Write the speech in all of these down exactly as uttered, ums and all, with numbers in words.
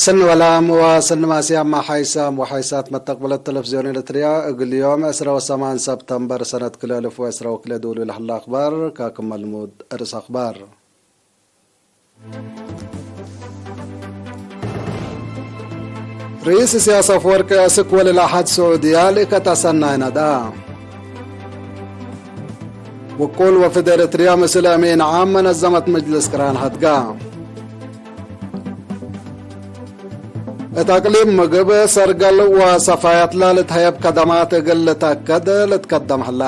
ሰኒ ወላም ወሰኒ ማስያም ሓይሳም ወሓይሳት መተቅብለት ተለፍዝዮን ኤረትርያ፣ እግል ዮም ዕስረ ወሰማን ሰብተምበር ሰነት ክልኤ አልፍ ወዕስረ ወክልኤ ዶሉ ለሀለ አክባር፣ ካክመ ልሙድ ርእስ አክባር። ርኢስ እስያስ አፍወርቂ አስክ ወልል አሐድ ስዑድያ ልእከት አሰናይ ነድአ። ውቁል ወፍድ ኤረትርያ ምስል አሚን ዓም መነዘመት መጅልስ ቅራን ሀድጋ። እት አቅሊም ምግብ፣ ሰርገል ወሰፋያት ለልትሀየብ ከደማት እግል ልትአከድ ልትከደም ሀላ።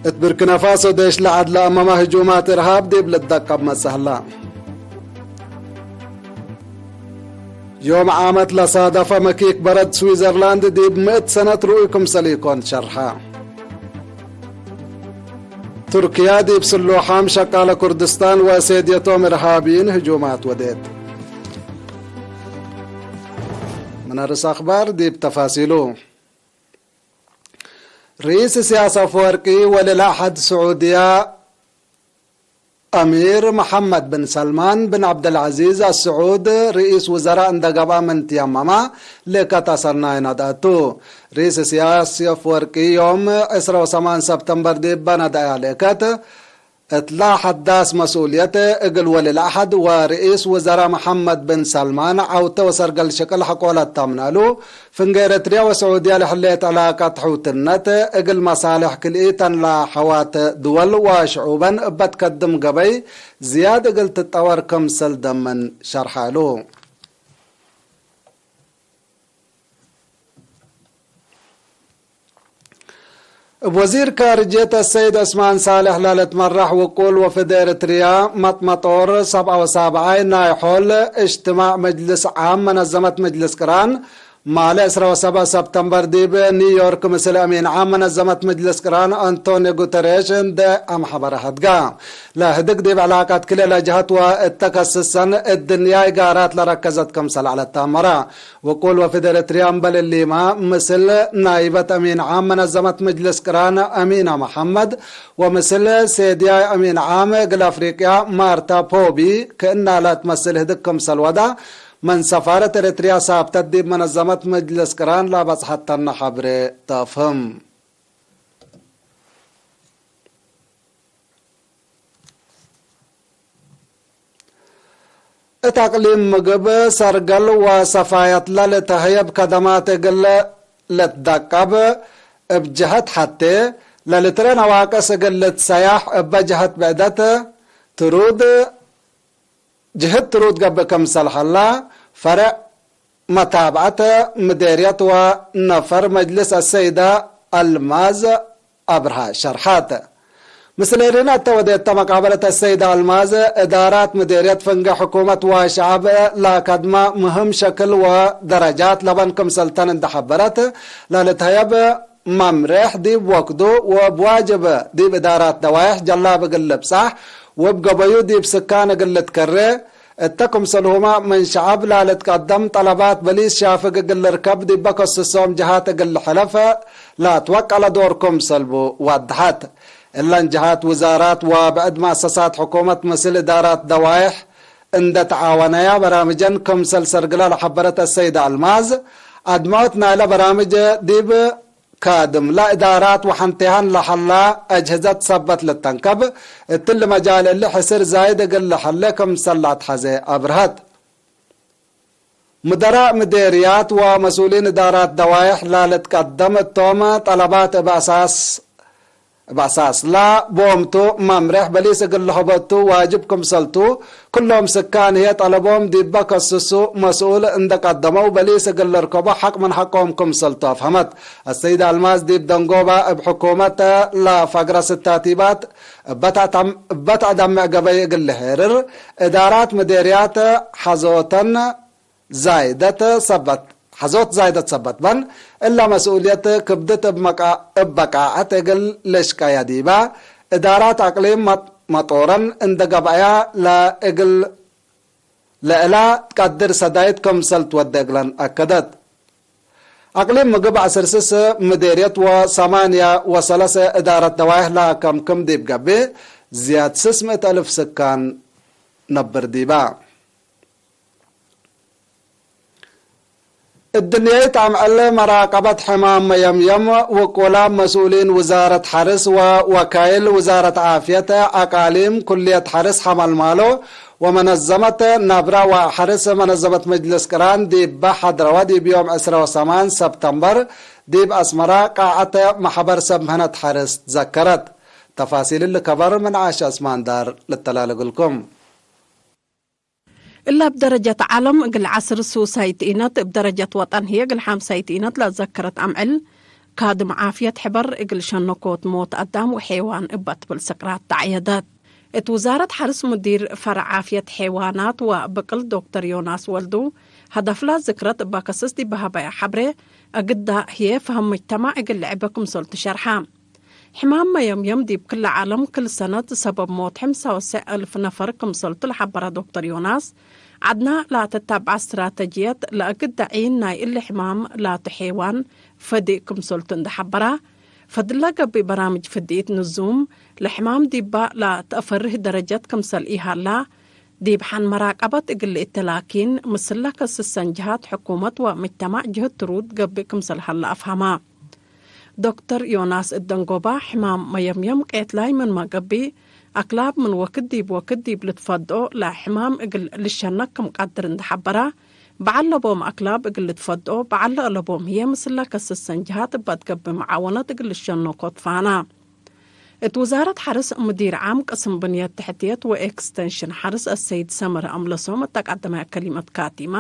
እት ብርኪናፋሶ ዴሽ ለዐድ ለአመመ ህጁማት እርሃብ ዲብ ልትደቀብ መጽእ ሀላ። ዮም ዓመት ለሳደፈ መኪክ በረድ ስዊዘርላንድ ዲብ ምእት ሰነት ርኡይ ክምሰል ኢኮን ሸርሐ። ቱርክያ ዲብ ስሉሓም ሸቃለ ኩርድስታን ወሴድየቶም እርሃብይን ህጁማት ወዴት። ምን አርስ አክባር ዲብ ተፋሲሉ። ርኢስ እስያስ አፍወርቂ ወልል አሐድ ስዑድያ አሚር መሐመድ ብን ሰልማን ብን ዐብደልዐዚዝ አስዑድ ርኢስ ውዘራእ እንደ ገብአ ምን ትየመመ ልእከት አሰናይ ነድአቱ። ርኢስ እስያስ አፍወርቂ ዮም ዕስረ ወሰማን ሰብተምበር ዲብ በነደአያ ልእከት እትላ ሐዳስ መስኡልየት እግል ወልል አሐድ ወርኢስ ውዘራእ መሐመድ ብን ሰልማን ዐውተ ወሰርገል ሽቅል ሐቆለት ተምነሉ። ፍንጌ ኤረትርያ ወስዑድያ ለህሌት ዕላቀት ሕውትነት፣ እግል መሳልሕ ክልኢተን ለሐዋት ድወል ወሽዑበን እበ ትከድም ገበይ ዝያድ እግል ትጠወር ክምሰል ደምን ሸርሐ እሉ። እብ ወዚር ካርጅየት አሰይድ ዑስማን ሳልሕ ለልትመራሕ ውቁል ወፍድ ኤረትርያ፣ መጥመጦር ሰብዓ ወሳብዓይ ናይ ሖል እጅትማዕ መጅልስ ዓም መነዘመት መጅልስ ቅራን፣ ማለ ዕስረ ወሰብዕ ሰብተምበር ዲብ ኒውዮርክ ምስል አሚን ዓም መነዘመት መጅልስ ቅራን አንቶኒ ጉተሬሽ እንዴ አምሐበረ ሀድጋ። ለህድግ ዲብ ዕላቀት ክልኤ ለጀሀት ወእተ ከስሰን እድንያይ ጋራት ለረከዘት ክምሰል ዐለት ተአመረ። ውቁል ወፍድ ኤረትርያ እምበል እሊመ፣ ምስል ናይበት አሚን ዓም መነዘመት መጅልስ ቅራን አሚና መሐመድ ወምስል ሴድያይ አሚን ዓም እግል አፍሪቅያ ማርታ ፖቢ ክእና ለትመስል ህድግ ክምሰል ወዳ፣ ምን ሰፋረት ኤረትርያ ሳብተት ዲብ መነዘመት መጅልስ ቅራን ለበጽሐተነ ሐብሬ ተፍህም። እት አቅሊም ምግብ፣ ሰርገል ወሰፋየት ለልትሀየብ ከደማት እግል ልትደቀብ፣ እብ ጀሀት ሐቴ ለልትረ ነዋቅስ እግል ልትሰያሕ፣ እበ ጀሀት ብዕደት ትሩድ፣ ጅህት ትሩድ ገብእ ክምሰል ሀላ፣ ፈርዕ መታብዐት ምዴርየት ወነፈር መጅልስ አሰይደ አልማዝ አብርሃ ሸርሐት። ምስል ኤሪና እተ ወዴተ መቃበለት አሰይደ አልማዝ፣ እዳራት ምዴርየት ፍንጌ ሕኩመት ወሸዐብ ለከድመ ምህም ሸክል ወደረጃት ለበን ክምሰልተን እንደ ሐበረት፣ ለልትሀየብ መምሬሕ ዲብ ወክዱ ወእብ ዋጅብ ዲብ እዳራት ደዋይሕ ጀላብ እግል ልብጻሕ ወእብ ገበዩ ዲብ ስካን እግል ልትከሬ፣ እተ ክምሰልሁመ ምን ሸዐብ ለልትቀደም ጠለባት በሊስ ሻፍግ እግል ልርከብ ዲበ ከስሶም ጀሃት እግል ልሕለፍ ለትወቀለ ዶር ክምሰልቡ ወድሐት። እለን ጀሃት ውዛራት ወብዕድ መአሰሳት ሕኩመት ምስል እዳራት ደዋይሕ እንደ ተዓወነያ በራምጀን ክምሰል ሰርግለ ለሐበረት አሰይደ አልማዝ፣ አድመወት ናይለ በራምጅ ዲብ ካድም ለእዳራት ወሐንቴሃን ለሀላ አጅህዘት ሰበት ልተንከብ፣ እትሊ መጃል እሊ ሕስር ዛይድ እግል ለሀሌ ክምሰል ለአትሐዜ አብርሀት። ሙደራእ ምዴርያት ወመስኡሊን እዳራት ደዋይሕ ለልትቀደም እቶም ጠለባት እብ አሳስ፣ እብ አሳስላ ቦምቱ መምሬሕ በሊስ እግል ለሀበቱ ዋጅብ ክምሰልቱ፣ ክሎም ስካን ህዬ ጠለቦም ዲበ ከስሱ መስኡል እንደ ቀደመው በሊስ እግል ልርከቦ ሐቅ ምን ሐቆም ክምሰልቱ አፍሀመት። አሰይድ አልማዝ ዲብ ደንጎባ እብ ሕኩመት ለፈግረ ስታቲባት እበ ተአተም-፣ እበ ተአደምዕ ገበይ እግል ልሄርር፣ እዳራት ምዴርያት ሐዞተን ዛይደት ሰበት፣ ሐዞት ዛይደት ሰበት በን፣ እለ መስኡልየት ክብድት እብ መቃ-፣ እብ በቃዐት እግል ልሽቀየ ዲበ፣ እዳራት አቅሊም መጥ-፣ መጦረን እንደ ገብአያ ለእግል ለእላ ትቀድር ሰዳይት ክምሰል ትወዴ እግለን አከደት። አቅሊም ምግብ ዐስር ስስ ምዴርየት ወሰማንያ ወሰለሰ እዳረት ደዋይሕ ለከምክም ዲብ ገብእ፣ ዝያድ ስስ ምእት አልፍ ስካን ነብር ዲበ። እድንያይት አምዕል መራቀበት ሕማም መየምየም፣ ውቁላም መስኡሊን ውዛረት ሐርስ ወወካይል ውዛረት ዓፍየት አቃሊም፣ ኩልየት ሐርስ ሐመልማሎ ወመነዘመት ነብረ ወሐርስ መነዘመት መጅልስ ቅራን ዲብ ሐድረወ ዲብ ዮም ዕስረ ወሰማን ሰብተምበር ዲብ አስመራ ቃዐት መሕበር ሰብ ምህነት ሐርስ ትዘከረት። ተፋሲል እሊ ከበር ምን ዓሽ ዐስማን ዳር ልተላልግልኩም። እለ እብ ደረጀት ዐለም እግል ዐስር ሱሳይት ኢነት፣ እብ ደረጀት ወጠን ህዬ እግል ሐምሳይት ኢነት ለአዘከረት አምዕል፣ ካድም ዓፍየት ሕበር እግል ሸነኮት ሞት አዳም ወሔዋን እበ ትብል ስቅራት ተዐየደት። እት ውዛረት ሐርስ ሙዲር ፈርዕ ዓፍየት ሔዋናት ወብቅል ዶክተር ዮናስ ወልዱ፣ ሀደፍላ ዝክረት እበ ከስስ ዲብ ሀበያ ሐብሬ፣ እግዳ ህዬ ፈሀም ሙጅተማዕ እግል ልዕበ ክምሰልቱ ሸርሐ። ሕማም መየምየም ዲብ ክለ ዐለም ክል ሰነት ሰበብ ሞት ሕምሳ ወሰዕ እልፍ ነፈር ክምሰልቱ ለሐበረ ዶክተር ዮናስ፣ ዐድና ለአተታብዐ እስትራተጅየት ለእግድ ዒን ናይ እሊ ሕማም ላቱ ሔዋን ፈዲእ ክምሰልቱ እንዴ ሐበራ፣ ፈድለ ገብእ በራምጅ ፍድኢት ንዙም ለሕማም ዲባ ለተአፈርህ ደረጀት ክምሰል ኢሀላ፣ ዲብ ሐን መራቀበት እግል ልእተ ላኪን፣ ምስለ ከስሰን ጀሃት ሕኩመት ወምጅተማዕ ጅህድ ትሩድ ገብእ ክምሰል ሀለ አፍሀማ። ዶክተር ዮናስ እት ደንጎባ፣ ሕማም መየምየም ቄትላይ ምንመ ገብእ፣ አክላብ ምን ወክድ ዲብ ወክድ ዲብ ልትፈድኦ ለሕማም እግል ልሸነክ ክም ቀድር እንዴ ሐበራ፣ በዐል ለቦም አክላብ እግል ልትፈድኦ፣ በዐል ለአለቦም ህዬ ምስለ ከስሰን ጀሃት እበ ትገብእ መዓወነት እግል ልሸነኮ ትፋና። እት ውዛረት ሐርስ ሙዲር ዓም ቅስም ብንየት ተሕትየት ወኤክስቴንሽን ሐርስ አሰይድ ሰመረ አምለሶም እተ ቀደመ ከሊመት ካቲማ፣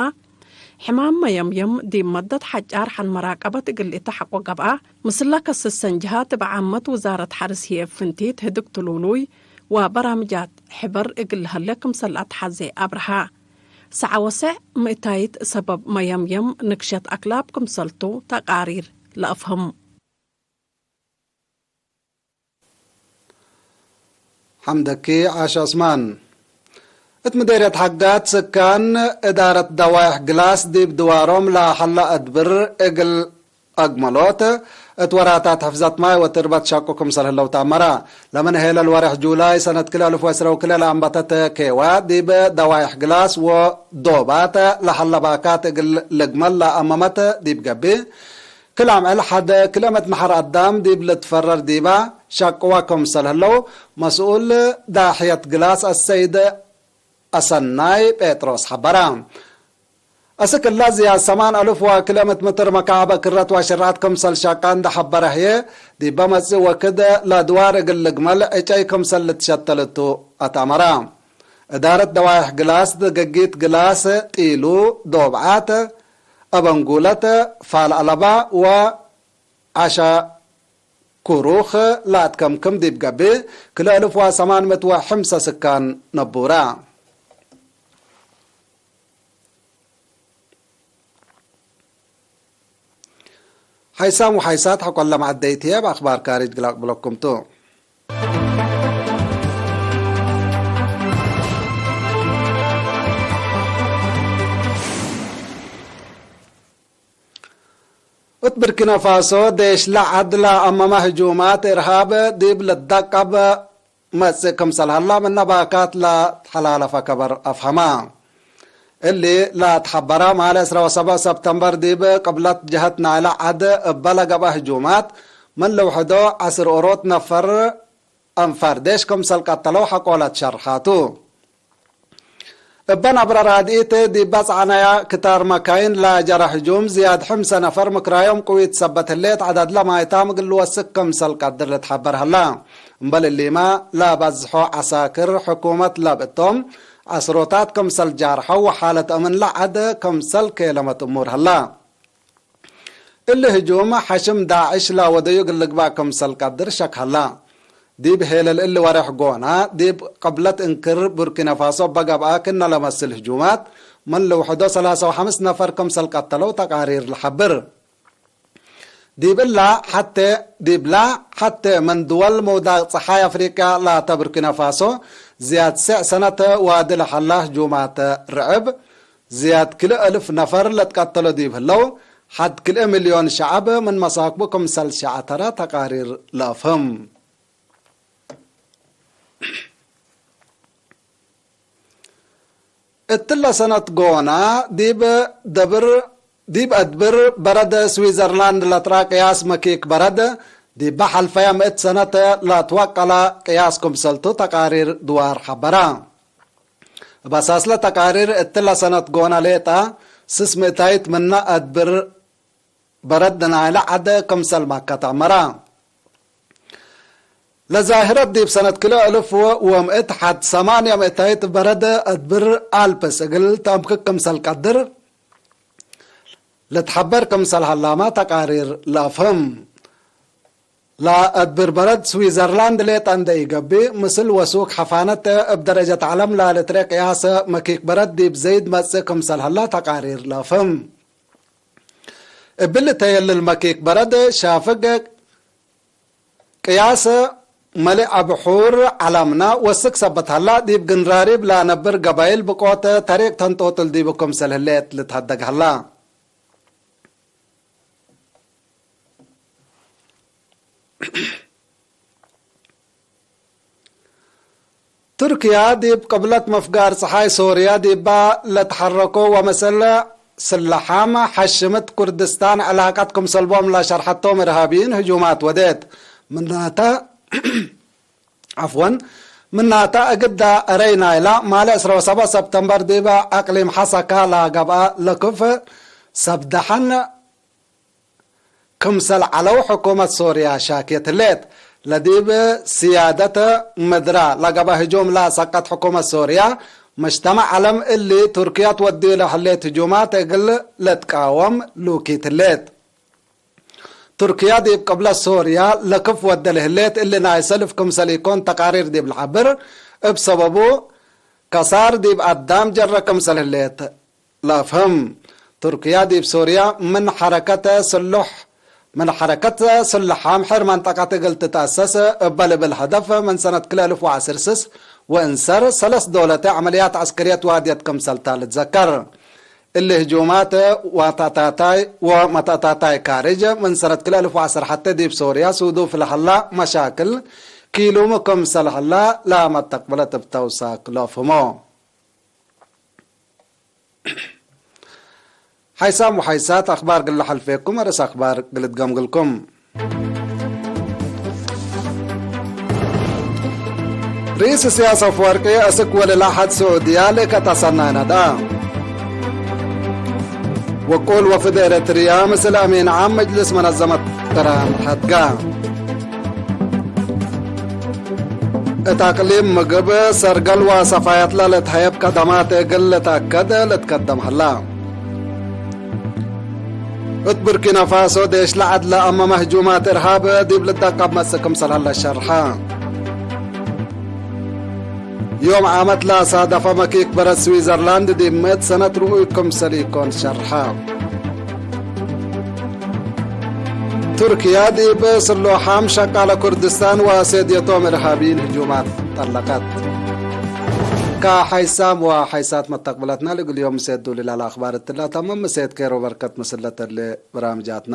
ሕማም መየምየም ዲብ መደት ሐጫር ሐን መራቀበት እግል ልእተሐቆ ገብአ፣ ምስለ ከስሰን ጀሃት እብ ዓመት ውዛረት ሐርስ ህዬ እብ ፍንቲት ህድግ ትሉሉይ ወበራምጃት ሕበር እግል ለሀለ ክምሰል አትሐዜ አብርሃ። ሰዐ ወሰዕ ምእታይት ሰበብ መየምየም ንክሸት አክላብ ክምሰልቱ ተቃሪር ለአፍህም። ሐምደኪ ዓሽ ዑስማን። እት ምዴርየት ሐጋት ስካን እዳረት ደዋይሕ ግላስ ዲብ ድዋሮም ለሀለ አድብር እግል አግመሎት እት ወራታት ሕፍዘት ማይ ወትርበት ሸቁ ክምሰል ህለው ተአመረ። ለምን ሄለል ወሬሕ ጁላይ ሰነት ክልኤ አልፍ ወዕስረ ወክልኤ ለአንበተት ኬዋ ዲብ ደዋይሕ ግላስ ወዶባት ለሀለ ባካት እግል ልግመል ለአመመት ዲብ ገብእ፣ ክል አምዕል ሐደ ክልኤ ምእት ነሐር አዳም ዲብ ልትፈረር ዲባ ሸቅወ ክምሰል ህለው መስኡል ዳሕየት ግላስ አሰይድ አሰናይ ጴጥሮስ ሐበረ። አስክ እለ ዝያድ ሰማን አልፍ ወክልኤ ምእት ምትር መካዕበ ክረት ወሽርዐት ክምሰል ሸቀ እንዴ ሐበረ ህዬ፣ ዲበ መጽእ ወክድ ለአድዋር እግል ልግመል ዕጨይ ክምሰል ልትሸተል እቱ አትአመረ። እዳረት ደዋይሕ ግላስ፣ ደገጊት ግላስ፣ ጢሉ፣ ዶብዓት፣ አበንጉለት፣ ፋል አለባ ወ ዐሸ ኩሩክ ለአትከምክም ዲብ ገብእ፣ ክልኤ አልፍ ወሰማን ምእት ወሐምሰ ስካን ነቡረ። ሓይሳም ወሓይሳት ሐቆለ መዐደይት ህዬ፣ እብ አክባር ካርጅ እግል አቅብለኩም ቱ። እት ብርኪናፋሶ፣ ዴሽ ለዐድ ለአመመ ህጁማት እርሃብ ዲብ ልትደቀብ መጽእ ክምሰል ሀላ፣ ምነ ባካት ለትሐላለፈ ከበር አፍሀመ። እሊ ለትሐበረ፣ ማለ ዕስረ ወሰብዕ ሰብተምበር ዲብ ቅብለት ጀሀት ናይለ ዐድ እበ ለገብአ ህጁማት፣ ምን ልውሕዶ ዐስር ኦሮት ነፈር አንፋር ዴሽ ክምሰል ቀተለው ሐቆ ለትሸርሐ ቱ። እበ ነብረ ራድኢት ዲብ በጽዐነያ ክታር መካይን ለጀረ ህጁም፣ ዝያድ ሕምሰ ነፈር ምክራዮም ቅዊት ሰበት ህሌት፣ ዐዳድለ ማይታም እግል ልወስክ ክምሰል ቀድር ልትሐበር ሀላ። እምበል እሊመ፣ ለበዝሖ ዐሳክር ሕኩመት ለብእቶም፣ ዐስሮታት ክምሰል ጃርሐው ወሓለት አምን ለዐድ ክምሰል ኬለመት እሙር ሀላ። እሊ ህጁም ሐሽም ዳዕሽ ለወደዩ እግል ልግባእ ክምሰል ቀድር ሸክ ሀላ። ዲብ ሄለል እሊ ወሬሕ ጎና፣ ዲብ ቅብለት እንክር ቡርኪናፋሶ እበ ገብአ ክእነ ለመስል ህጁማት፣ ምን ልውሕዶ ሰላሳ ወሐምስ ነፈር ክምሰል ቀተለው ተቃሪር ለሐብር። ዲብ እላ ሐቴ፣ ዲብላ ሐቴ ምን ድወል ምውዳቅ ጸሓይ አፍሪቅያ ላተ ቡርኪናፋሶ፣ ዝያድ ሴዕ ሰነት ዋዲ ለሐላ ህጁማት ርዕብ፣ ዝያድ ክልኤ እልፍ ነፈር ለትቀተሎ ዲብ ህለው፣ ሐድ ክልኤ ሚልዮን ሸዐብ ምን መሳክቡ ክምሰል ሸዐተረ ተቃሪር ለአፍህም። እትለ ሰነት ጎና፣ ዲብ ደብር ዲብ አድብር በረድ ስዊዘርላንድ ለትረአ ቅያስ መኪክ በረድ፣ ዲበ ሐልፈየ ምእት ሰነት ለትወቀለ ቅያስ ክምሰልቱ ተቃሪር ድዋር ሐበረ። እብ አሳስለ ተቃሪር እትለ ሰነት ጎነ ሌጠ ስስ ምእታይት ምነ አድብር በረድ ናይለ ዐድ ክምሰል ማከት አመረ። ለዛህረት ዲብ ሰነት ክልኤ እልፍ ወምእት ሐድ ሰማንየ ምእታይት በረድ አድብር አልፕስ እግል ተአምክክ ክምሰል ቀድር ልትሐበር ክምሰል ሀላመ ተቃሪር ለአፍህም። ለአድብር በረድ ስዊዘርላንድ ሌጠ እንደ ኢገብእ፣ ምስል ወሱክ ሐፋነት እብ ደረጀት ዐለም ለልትሬ ቅያስ መኪክ በረድ ዲብ ዘይድ መጽእ ክምሰል ሀላ ተቃሪር ለአፍህም። እብሊ ተየልል መኪክ በረድ ሻፍግ ቅያስ መሊእ አብሑር ዐለምነ ወስክ ሰበት ሀላ፣ ዲብ ግንራሪብ ለአነብር ገባይል ብቆት ተሪቅ ተንጦጥል ዲቡ ክምሰል ህሌት ልትሀደግ ሀላ። ቱርክያ ዲብ ቅብለት መፍጋር ጸሓይ ሶርያ ዲባ ለትሐረኮ ወመሰል ስለሓም ሐሽምት ኩርድስታን ዕላቀት ክምሰልቦም ለሸርሐቶም እርሃብይን ህጁማት ወዴት። ምናተ፣ ዐፍወን፣ ምናተ እግዳ እረይ ናይላ ማለ ዕስራ ወሰብዕ ሰብተምበር ዲብ አቅሊም ሐሰካ ለገብአ ለክፍ ሰብ ደሐን ክምሰል ዐለው ሕኩመት ሶርያ ሻክየት ህሌት። ለዲብ ስያደት ምድራ ለገብአ ህጁም ለአሰቀት ሕኩመት ሶርያ፣ መጅተመዕ ዐለም እሊ ቱርክያ ትወድዩ ለህሌት ህጁማት እግል ልትቃወም ሉኪት ህሌት። ቱርክያ ዲብ ቅብለት ሶርያ ለክፍ ወደ ለህሌት እሊ ናይ ሰልፍ ክምሰል ኢኮን ተቃሪር ዲብ ለሐብር፣ እብ ሰበቡ ከሳር ዲብ አዳም ጀረ ክምሰል ህሌት። ለአፍህም። ቱርክያ ዲብ ሶርያ ምን ሐረከት ስሉሕ፣ ምን ሐረከት ስሉሕ አምሕር መንጠቀት እግል ትትአሰስ እበ ልብል ሀደፍ ምን ሰነት ክልኤ እልፍ ወዐስር ስስ ወእንሰር ሰለስ ዶለተ ዐመልያት ዐስከርየት ዋድየት ክምሰልታ ልትዘከር። እሊ ህጁማት ዋታታታይ ወመታታታይ ካርጅ ምን ሰነት ክልኤ እልፍ ወዐስር ሐቴ ዲብ ሶርያ ሱዱፍ ለሀላ መሻክል ኪሉሙ ክምሰል ሀላ ለመተቅብለት እብ ተውሳክ ለአፍህሞ። ሐይሳም ወሐይሳት አክባር ግለ ሐልፌኩም፣ አርእስ አክባር ግልትገምግልኩም። ርኢስ እስያስ አፍወርቂ አስክ ወልላሐት ስዑድያ ልእከት አሰናይ ነድአ። ወቁል ወፍድ ኤረትርያ ምስል አሚን ዓም መጅልስ መነዘመት ተራን ሐድጋ። እት አቅሊም ምግብ፣ ሰርገል ወሰፋየት ለልትሀየብ ከደማት እግል ልትአከድ ልትከደም ሀላ። እት ቡርኪና ፋሶ ዴሽ ለዐድ ለአመመ ህጁማት እርሃብ ዲብ ልዳቀብ መጽእ ክምሰል ሀለ ሸርሐ። ዮም ዓመት ለአሳደፈ መኪክ በረድ ስዊዘርላንድ ዲብ ምእት ሰነት ርኡይ ክምሰል ኢኮን ሸርሐ። ቱርክያ ዲብ ስሎሓም ሸቃለ ኩርድስታን ወአሴድየቶም እርሃብይን ህጁማት ጠለቀት። ከሐይሳም ወሐይሳት መተቅብለትና ለእግል ዮም ምሴት ዱል ላለ አክባር እትላ ተምም። ምሴት ኬሮ በርከት ምስል ለተሌ በራምጃትና።